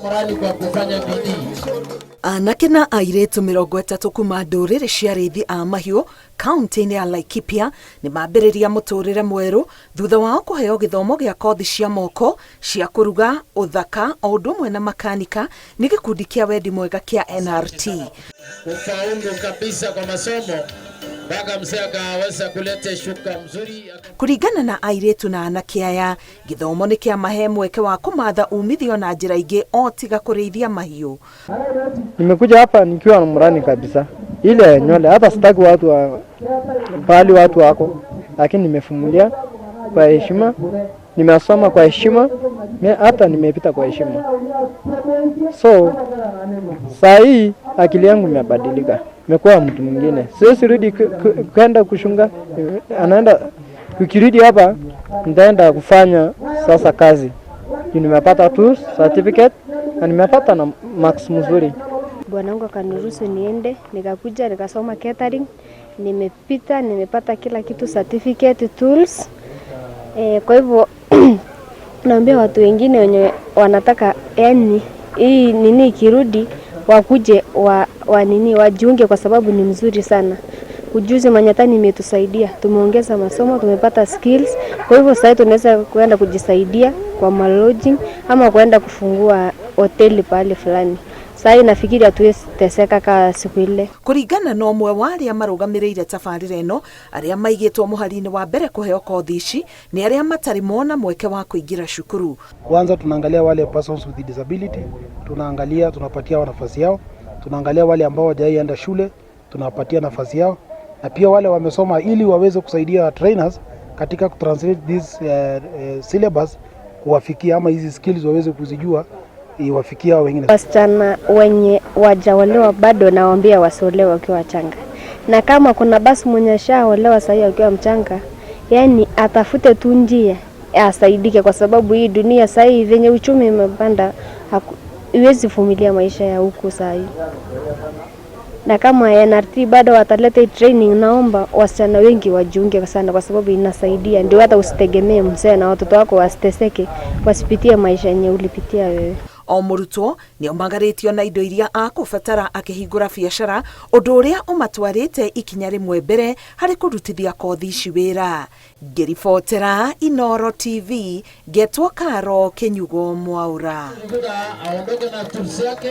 Morali kwa kufanya bidii. Anake na airĩtu 30 kuma ndũrĩrĩ cia arĩithi a mahiũ kaunti-inĩ ya Laikipia nĩ mambĩrĩria mũtũrĩre mwerũ thutha wao kũheo gĩthomo gĩa kothi cia moko cia kũruga, ũthaka o ũndũ ũmwe na makanika nĩ gĩkundi kĩa wendi mwega kĩa NRT. Kufaulu kabisa kwa masomo mpaka mzee akaweza kuleta shuka mzuri. Kũringana na airĩtu na anake aya, gĩthomo nĩ kĩamahe mweke wa kũmatha umithio na njĩra ingĩ o tiga kũrĩithia mahiũ. Nimekuja hapa nikiwa na mrani kabisa, ile nywele hata sitaki watu wa pahali watu wako, lakini nimefumilia kwa heshima, nimesoma kwa heshima, hata nimepita kwa heshima. So saa hii akili yangu imebadilika, nimekuwa mtu mwingine. Siwezi rudi kwenda kushunga, anaenda ukirudi hapa nitaenda kufanya sasa kazi. Nimepata tu certificate na nimepata na marks mzuri. Bwanangu akaniruhusu niende, nikakuja nikasoma catering, nimepita, nimepata kila kitu, certificate, tools. Kwa hivyo naambia watu wengine wenye wanataka, yani hii nini ikirudi, wakuje wa nini wajiunge, kwa sababu ni mzuri sana. Ujuzi Manyatani imetusaidia, tumeongeza masomo, tumepata skills. Kwa hivyo sasa tunaweza kuenda kujisaidia kwa malodging ama kuenda kufungua hoteli pale fulani. Sasa nafikiri hatuwezi teseka ka siku ile. Kũringana na ũmwe wa arĩa marũgamĩrĩire tabarĩra ĩno, arĩa maigĩtwo mũhari-inĩ wa mbere kũheo kothi ici nĩ arĩa matarĩ mona mweke wa kũingĩra cukuru. Kwanza tunaangalia wale persons with disability, tunaangalia tunapatia wao nafasi yao, tunaangalia wale ambao hawajaienda shule tunawapatia nafasi yao, na pia wale wamesoma ili waweze kusaidia trainers katika kutranslate this syllabus kuwafikia, ama hizi skills waweze kuzijua iwafikia wengine. Wasichana wenye wajaolewa bado nawaambia wasiolewe wakiwa wachanga, na kama kuna basi mwenye ashaolewa sahii akiwa mchanga, yani atafute tu njia asaidike, kwa sababu hii dunia sahii venye uchumi imepanda, huwezi vumilia maisha ya huku sahii. Na kama NRT bado wataleta training, naomba wasichana wengi wajiunge sana, kwa sababu inasaidia, ndio hata usitegemee mzee na watoto wako wasiteseke, wasipitie maisha yenye ulipitia wewe. O mũrutwo nĩ aumagarĩtio na indo iria akũbatara akĩhingũra biacara, ũndũ ũrĩa ũmatwarĩte ikinya rĩmwe mbere harĩ kũrutithia kothi ici wĩra. Ngĩribotera Inoro TV, ngetwo Karo Kĩnyugo Mwaura. Aondoke na tools yake.